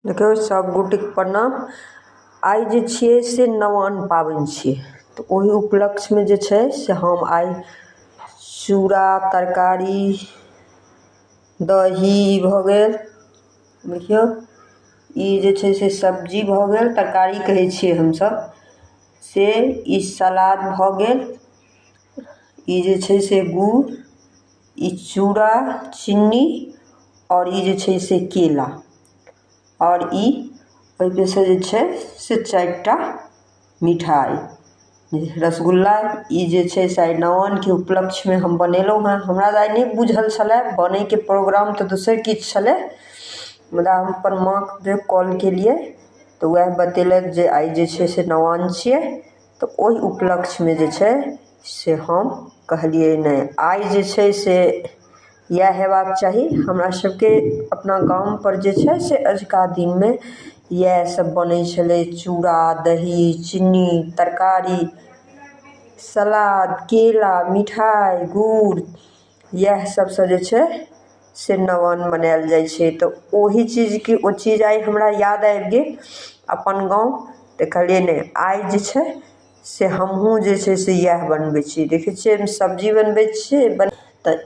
देखियौ सब गोटेके प्रणाम। आइ जे छियै से नवान्न पाबनि छियै, तऽ ओहि उपलक्ष्यमे जे छै से हम आइ चूड़ा तरकारी दही भऽ गेल। देखियौ ई जे छै से सब्जी भऽ गेल, तरकारी कहै छियै हमसब से। ई सलाद भऽ गेल, ई जे छै से गुड़, ई चूड़ा चीनी आओर ई जे छै से केला, आओर ई ओहिपर से जे छै से 4टा मिठाइ रसगुल्ला। ई जे छै से आइ नवान्नके उपलक्ष्यमे हम बनेलहुँ हँ। हमरा आइ नहि बुझल छलै, बनैके प्रोग्राम तऽ दोसर किछु छलै, मुदा हम अपन माँके कॉल केलियै तऽ वएह बतेलक जे आइ जे छै से नवान्न छियै। तऽ ओहि उपलक्ष्यमे जे छै से हम कहलियै नहि आइ जे छै से इएह हेबाक चाही। हमरा सबके अपना गामपर जे छै से अजुका दिनमे इएह सब बनय छलै, चूड़ा दही चीनी तरकारी सलाद केला मिठाइ गुड़, इएह सबसँ जे छै से नवान्न मनायल जाइ छै। तऽ ओही चीजके ओ चीज आइ हमरा याद आबि गेल अपन गाँव। तऽ कहलियै नहि आइ जे छै से हमहूँ जे छै से इएह बनबय छी। देखय छियै हम सब्जी बनबय छियै तऽ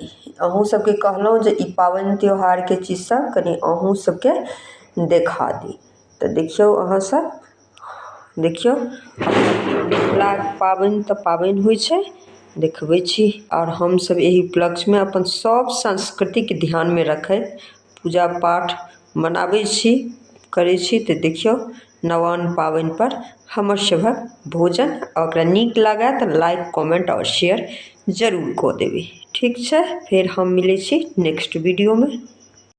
अहूँ सबके कहलहुँ जे ई पाबनि त्योहारके चीज सब कनी अहूँ सबके देखा दी। तऽ देखियौ अहाँ सब देखियौ मिथिलाके पाबनि तऽ पाबनि होइ छै, देखबै छी। आओर हमसब एहि उपलक्ष्यमे अपन सब संस्कृतिके ध्यानमे रखैत पूजा पाठ मनाबै छी, करय छी। तऽ देखियौ नवान्न पाबनिपर हमर सभक भोजन। ओकरा नीक लागय तऽ लाइक कमेंट आओर शेयर जरूर कऽ देबै। ठीक छै, फेर हम मिलै छी नेक्स्ट वीडियोमे।